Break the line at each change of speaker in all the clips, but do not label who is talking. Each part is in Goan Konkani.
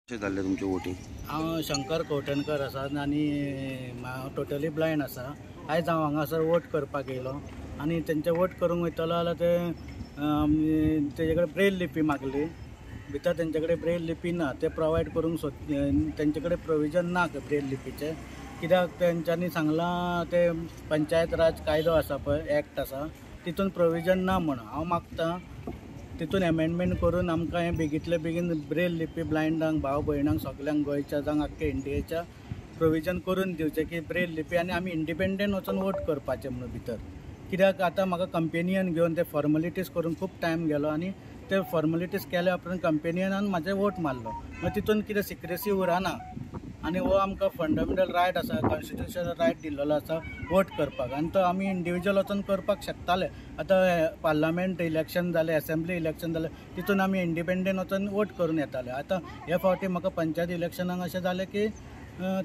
कशें जाल्लें तुमचें वोटींग?
हांव शंकर कवठणकर आसा आनी हांव टोटली ब्लायंड आसा. आयज हांव हांगासर वोट करपाक येयलो आनी तेंचे वोट करूंक वयतलो जाल्यार ते तेजे कडेन ब्रेल लिपी मागली. भितर तेंचे कडेन ब्रेल लिपी ना, ते प्रोवायड करूंक सोद तेंचे कडेन प्रोविजन ना ब्रेल लिपीचें. कित्याक तेंच्यांनी सांगलां ते पंचायत राज कायदो आसा पळय, एक्ट आसा, तितून प्रोविजन ना म्हणून. हांव मागता तितून एमेंडमेंट करून आमकां हें बेगींतले बेगीन ब्रेल लिपी ब्लायंडांक, भाव भयणांक, सगल्यांक गोंयच्या जावं आख्खे इंडियेच्या प्रोविजन करून दिवचें की ब्रेल लिपी आनी आमी इंडिपेंडंट वचून वोट करपाचें म्हणून भितर. कित्याक आतां म्हाका कंपेनियन घेवन ते फॉर्मलिटीज करूंक खूब टायम गेलो आनी ते फॉर्मलिटीज केल्या उपरांत कंपेनियनान म्हाजें वोट मारलो. मागीर तितून कितें सिक्रेसी उरना आनी हो आमकां फंडामेंटल रायट आसा, कॉन्स्टिट्युशनल रायट दिल्लो आसा वोट करपाक आनी तो आमी इंडिविज्युअल वचून करपाक शकताले. आतां पार्लमेंट इलेक्शन जालें, एसेंब्ली इलेक्शन जालें, तितून आमी इंडिपेंडंट वचून वोट करून येताले. आतां हे फावटी म्हाका पंचायत इलेक्शनाक अशें जालें की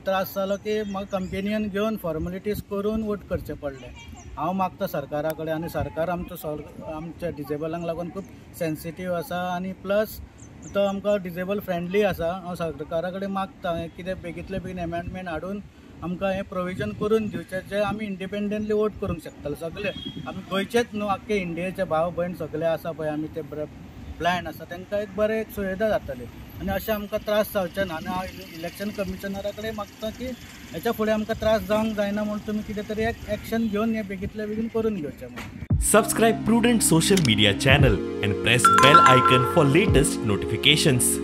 त्रास जालो की म्हाका कंपेनियन घेवन फॉर्मेलिटीज करून वोट करचें पडलें. हांव मागता सरकारा कडेन आनी सरकार आमचो आमच्या डिजेबलांक लागून खूब सेन्सिटीव आसा आनी प्लस तो आमकां डिजेबल फ्रेंडली आसा. हांव सरकारा कडेन मागता कितें बेगींतले बेगीन एमेंडमेंट हाडून आमकां हें प्रोविजन करून दिवचें जें आमी इंडिपेंडंटली वोट करूंक शकतले सगळे. आमी गोंयचेच न्हू, आख्खे इंडियेचे भाव भयण सगळे आसा पळय, आमी ते ब्लायंड आसा तांकां एक बरें एक सुविधा जातली आनी अशें आमकां त्रास जावचे ना. आनी हांव इलेक्शन कमिशनरा कडेन मागता की हेच्या फुडें आमकां त्रास जावंक जायना म्हूण तुमी कितें तरी एक एक्शन घेवन हें बेगींतले बेगीन करून घेवचें म्हूण.
Subscribe Prudent Social Media channel and press bell icon for latest notifications.